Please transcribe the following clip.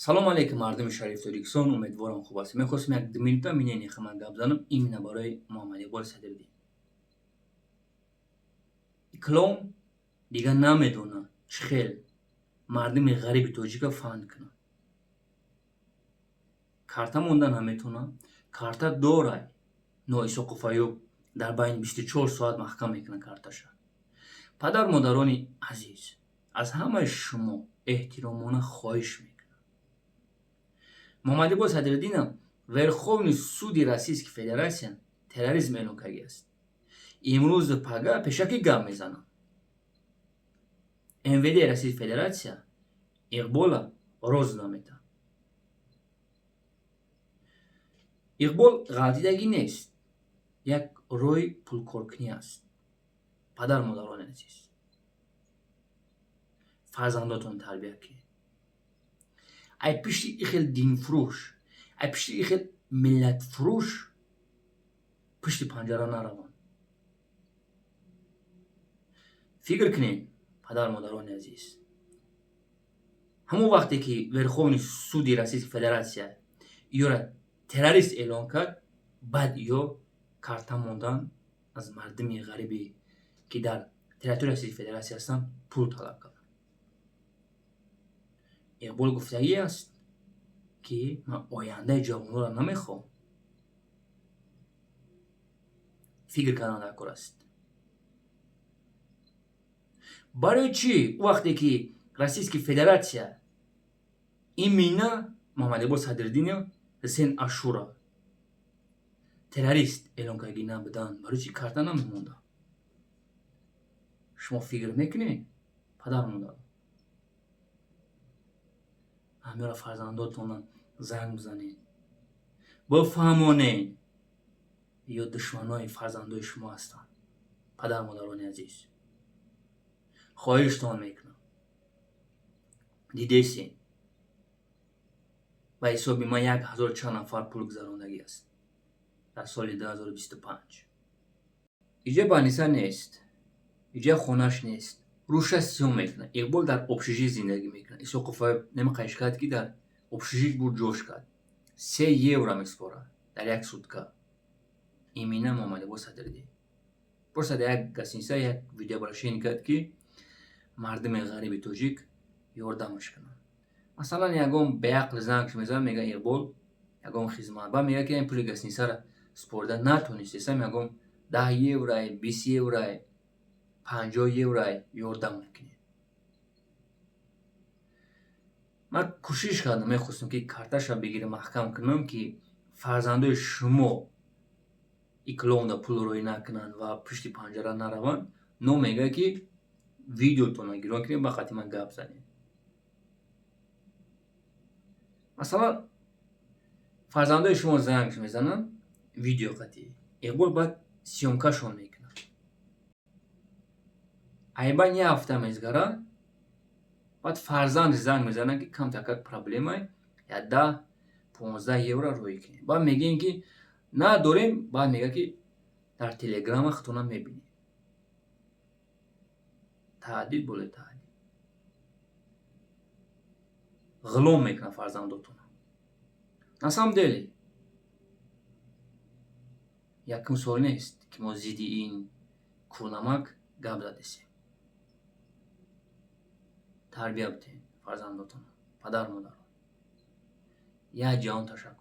Салом алейкум, мардуми шарифи Тоҷикистон, умедворам, хуб ҳастед. Мехостем як 2 минута мнение хама гап занам именно барои Муҳаммад Иқболи Садриддин. Иклом дигар намедонад, чӣ хел мардуми ғариби тоҷика фанд кунад. Карта монда наметавонад, карта дорай, но Исоқов Аюб дар байни 24 соат маҳкам мекунад карташа. Падар модарони азиз, аз ҳамаи шумо эҳтиромона хоҳиш мекунам: Муҳаммад Иқбол Садриддинам Верховный суди Российской Федерация терроризм эълон кардааст. Имрӯзу пага пешакӣ гап мезанам, МВД Российской Федерация Иқбола роз наметавад. Иқбол ғалтидагӣ нест, як роҳи пулкоркунӣ аст. Падар модарони азиз, фарзандотон тарбия кунед. Ай пишти и хел динфурӯш, ай пишти и хел миллатфурӯш пушти панҷара нараванд. Фикр кунед, падар модарони азиз, ҳамон вақте ки Верховный суди Российской Федерация ёра террорист эълон кард, баъд ё карта мондан, аз мардуми ғарибе, ки дар территорияи Российской Федерация ҳастанд, пул талаб карданд. Иқбол гуфтагӣ аст, ки ман ояндаи ҷавононро намехоҳам. Фикр кардан дар кор аст. Барои чӣ вақте ки Российский Федерация именно Муҳаммад Иқбол Садриддинов, Ҳусейн Ашура террорист эълон кардагӣ набуданд, барои чӣ карта намемонда? Шумо фикр мекунед, падар модар? Ҳамёра фарзандотонро занг бизанед, бифаҳмонед, ё душманои фарзандои шумо ҳастанд. Падар модарони азиз, хоҳиштон мекунам. Дидесен, ба ҳисоби ман як ҳазору чанд нафар пул гузарондагӣ аст дар соли 2025. Иҷа больница нест, иҷа хонаш нест, рӯша сиём мекунад. Иқбол дар общежит зиндагӣ мекунад. Исоқов намеқайш кард, ки дар общежит буд, ҷош кард, 3 евро месупорад дар як сутка. Имина Муҳаммад Иқбол Садриддин просто дар як гостиница як видеообращение кард, ки мардуми ғариби тоҷик ёрдамаш кунанд. Масалан, ягон беақл зангш мезанад, мега: «Иқбол, ягон хизмат». Баъд мега, ки ин пули гостиницаро супорида натонистесам, ягон 10 еврое, 20 еврое, 50 еврое ёрдам мекунед. Ман кӯшиш кардам, мехостам, ки карташа бигирам, маҳкам кунам, ки фарзандои шумо икломда пул рӯй накунанд ва пушти панҷара нараванд. Но мега, ки видеотонро гирон кунед, ба қати ман гап занед. Масалан, фарзандои шумо зангш мезананд видео қатӣ Иқбол, баъд съёмкашон мекунад. Айбан як ҳафта мезгарад, баъд фарзанд занг мезанад, ки камтакак проблемай, я 10-15 евро рӯй кунед. Баъд мегӯем, ки надорем. Баъд мега, ки дар телеграма худтона мебинед. Таҳдид болои таҳдид, ғулом мекунад фарзандотонро. На самом деле якум сол нест, ки мо зидди ин кӯрнамак гап задесем. Тарбия бидиҳем фарзандотонро, падару модарон. Як ҷаҳон ташаккур.